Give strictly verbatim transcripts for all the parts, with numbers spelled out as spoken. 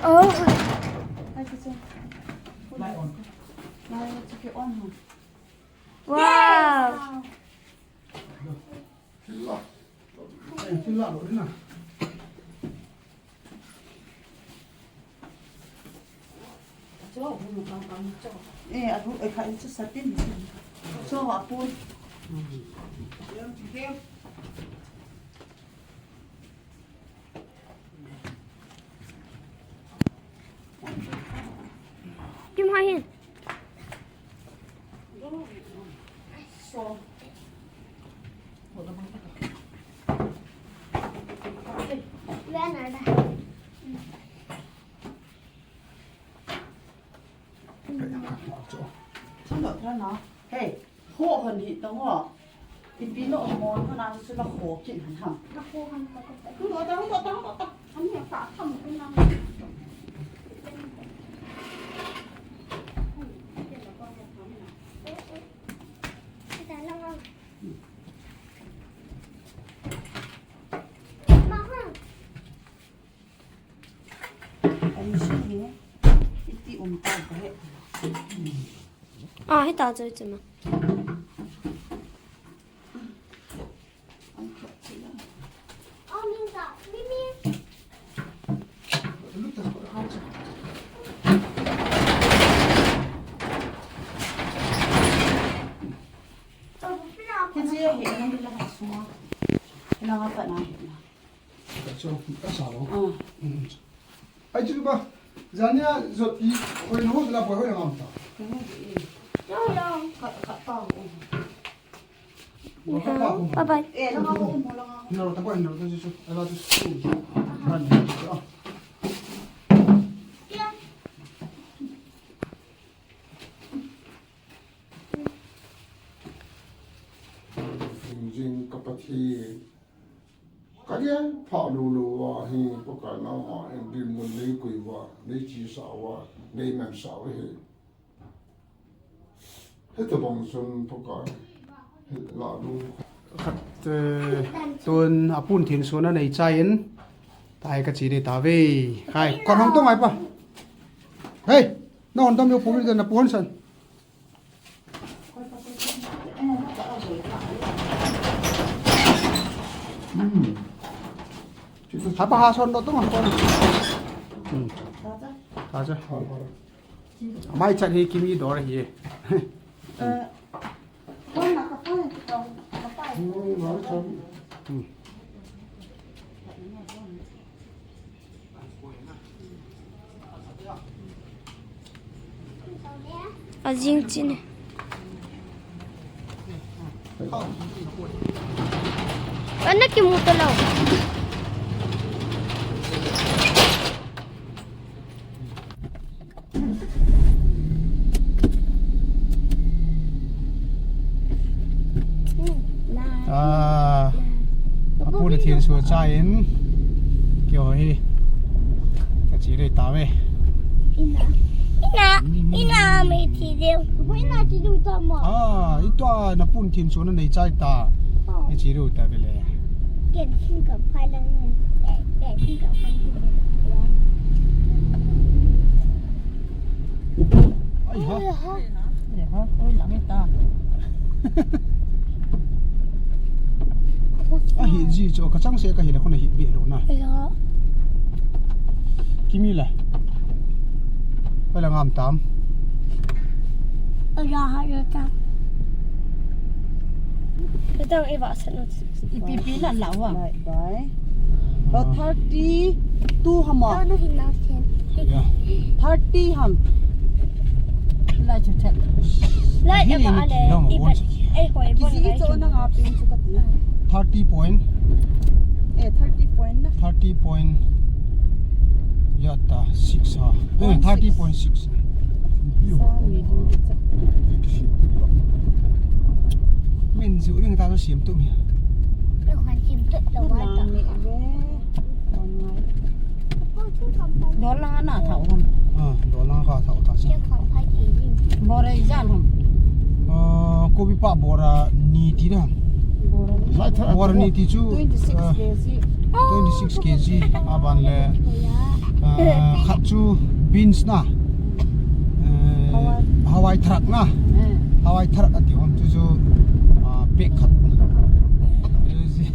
Oh. Wow. Eh, a bu, eh, kha in chu sa tin. Cho a pu. Kim ha hin. Hey, ho hon hi tong o. Ipi lo mo na na su na ho kin han ham. Na ho han ta ta. Lo ta, lo ta, lo ta. An ya ta tham na. Ah, hita chu chu ma. Ai chu ba, jania jot i, hoi na ho la, hoi na ngam ta. Bye bye. Na ro ta ko, na ro ta chu. Ala chu. Jing ka Pathen. Ka gen pha lou lou va hi, Pakai nangma in dinmun nei koi uva, nei chesa uva, nei mansa uva hi. Hitabang chun Pakai, hi la lou. Khat, eh, tun a pun thin suan a nei chai in, tai ka chi ding ta ve. Khai, kon hong tong ai pa. Hei, na hon dam yo pu ri na pu hon san. Hapa ha son do tung kon. Hmm. Acha. Mai chat hi Kimi dor hi. Hmm. Ajing chin. Ana kimu talou. Ah, a pu le thin suan chai in, kio hi, ka chi ding ta ve. Ina, ina, ina, me thi deu. Ina chi deu ta ma. Ah, i tua na pun thin suan nei chai ta. Oh. I chi ding ta ve le. Ken thin ka phai lang. Ken thin ka phai lang. Ai ha. Ai ha. Ai ha. Oi, lang ta. A hi ji chu ka chang se ka hi le khun a hi be lo na. Ai ha. Kimi la. Oi la ngam tam. Oi la ha le tam. Ka tang e va sa no. Ipi pi la la wa. Bye bye. Ba thirty two ham a. Thirty ham. Lai chu chat. Lai da ba le. Ipi. Ei hoi bon. Kisi chu na nga pin chu ka ti. Thirty point. Eh, thirty point na. Thirty point. Ya ta six ha. Eh, thirty point six. Min ju ring ta ka sim tu mi. Ka han sim tu lo wa ta. Dol lang na thau ham. Ah, dol lang ka thau ta si. Bora ijal ham. Ah, kobi pa bora ni ti da. Bora ni ti chu, twenty six K G. Twenty six K G. Aban le. Ah, khat chu beans na. Eh, hawai. Hawai tharak na. Eh. Hawai tharak ati hon chu chu, ah, pek khat. Eh, zi-,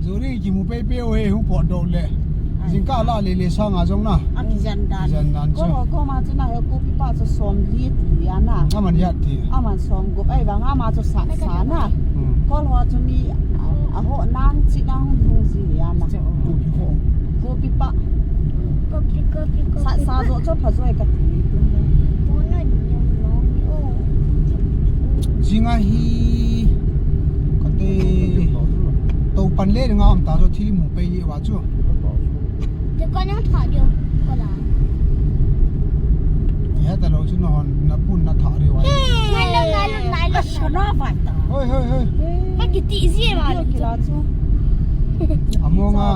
zuri kimu pei pei o he hu po do le. Ai. Jingkah la le le sanga jong na. A kijan dan. Kijan dan chu. Ko ho ko ma chu na he kopi pa chu som li ti ya na. Aman ya ti. Aman som gup ai vang ama chu sa sa na. Hmm. Ko ho chu mi a, a ho nang chi nang hung hung ji ya na. Kopi ho. Kopi pa. Kopi, kopi, kopi. Sa, sa jo cho pha jo e ka ti. Jinga hi kate to pan le nga am ta jo thili mu pe ye wa chu. Te ko nang tha dio ko la. He ta lo chu na hon na pun na tha ri wa. Ngai lo, ngai lo, ngai lo. Asha na va ta. Hoi, hoi, hoi. Ka kiti ji wa. Dio kila chu. Amonga,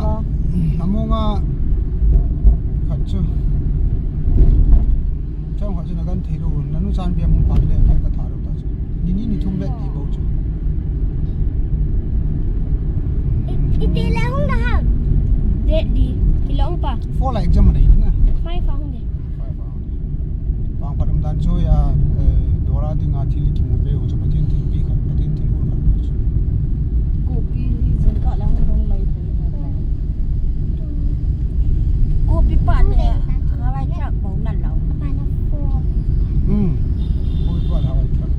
amonga khat chu. Chang khat chu na kan thei lo, na nu chan bia mu pan le ka tha lo ta chu. Ni ni ni thum le ti bo chu. I, i ti le hung da ha. De di, i long pa. Four la exam nei na. Five a hung de. Five a hung de. Pang pat um dan chu ya, eh, Dora dinga thil kimu pe u chu Pathen thil pi khat, Pathen thil un khat chu. Kopi hi jingkah lang hung mai. Kopi pa le, hawai tharak bou nan lo. Hmm. Kopi pa le hawai tharak.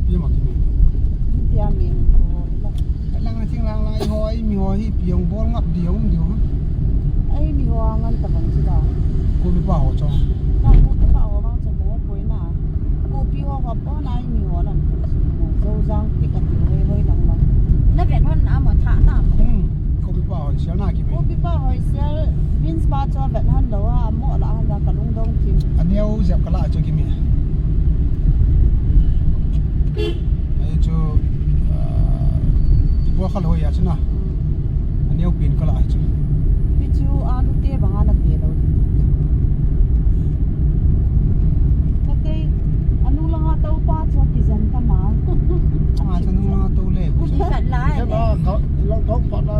Pi ma kimi. Pi a mi ko la. Lang a thing lang lang ho, i mi ho hi pi ong bol ngap di ong di ong. Ai mi ho ngan ta bang sila. Kopi pa ho chong. Ka kopi pa ho bang chong ka he poi na. Kopi ho ka po na i mi ho nan. Zo jang ti ka ti hoi hoi lang lang. Na ven hon na mo tha na mo. Hmm. Kopi pa ho sel na ki mi. Kopi pa ho sel beans pa cho ven hon lo a mo la han da ka lung dong kim. Aneo jep ka la cho ki mi. Ai chu, ah, i bua kha lo ya chu na. Hmm. Aneo pin ka la chu. Pi chu alu te bang ana te lo. Ka te anu langa to pa chu ki jan ta ma. Ah, chu anu langa to le. Ki jan la le. Ka lang thok pa na.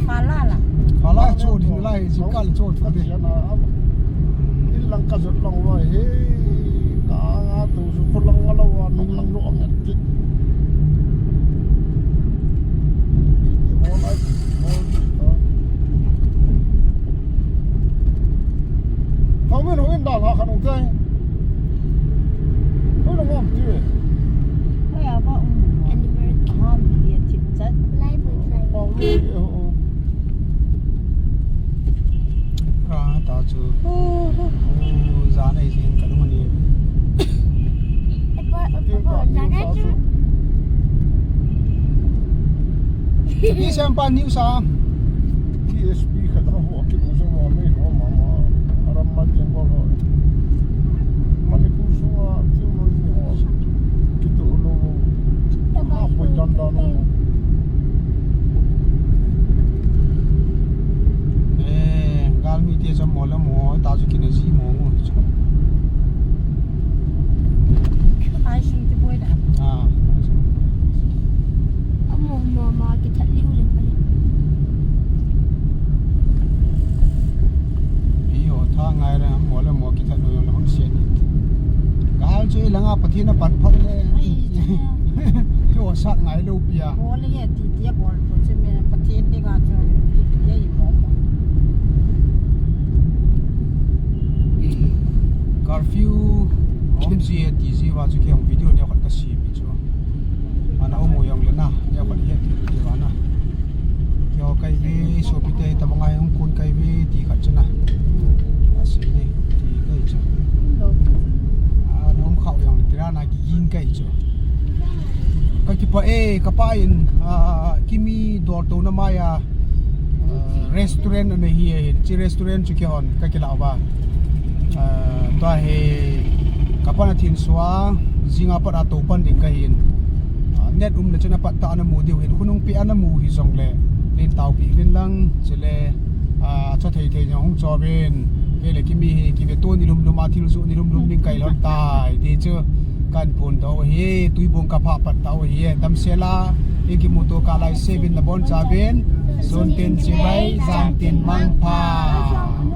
Pa la la. Pa la chu din lai jingkah chu chu de. Ka jan na. In lang ka jot long lo he. Ka nga tu su ko lang lo wa nung lang lo ang ti. Kau min hoi in da la kha nung tai. Hoi la ngam ti. Hoi a ba um. Animal. Ham ye tip chat. Lai boi lai. Pau le, oh, oh. Ra ta chu. Oh, oh. Oh, za nei hin ka lung ani. Ni sem pa news a. T S P khat a ho ki mu so ma me ho ma ma. Aram ma tiang ko ho. Manipur sunga thil noi ni ho. Ki to lo. Ma poi dan dan ho. Eh, galmi te chu mo le mo, ta chu kina ji mo mo chu. Ai sing ti boi da. Ah. Amo mo ma kithat liu le pali. Iyo, tha ngai ra, mo le mo kithat no yong le hon sia ni. Gal chu i langa Pathen a pan phat le. Ai, chu. Hi o sat ngai lo pia. Bol le ti ti bol ko che me Pathen ni ga chu. Ye i mo mo. Curfew om ji ti ji va chu ke hong video ne khat ka si mi chu. Ana um u jong le na, ya khat he ti ti va na. Kio kai ve, sopi te ta bangai hung kun kai ve ti khat chu na. A si ni, ti kai chu. Ana um khau jong le tira na ki yin kai chu. Ka kipa e, ka pa in, ah, kimi dor to na mai a, ah, restaurant ana hi e, chi restaurant chu ke hon, ka kila ba. Ah, tua hi ka pan a thin sua, jinga pat a to pan ding ka hin. Ah, net um le chun a pat ta ana mu diu hin, khonung pi ana mu hi jong le, len tau pi vin lang, chule, ah, cho thei thei jong hung cho vin, ke le kimi hi, ki ve to ni lum lum a thil su ni lum lum ding kai lon tai, ti chu. Kan pon tau hi, tuibong ka pha pat tau hi, damsel a ikimuto kah lai seuvin nabonchauvin, sun tin chibai, jan tin mangpha.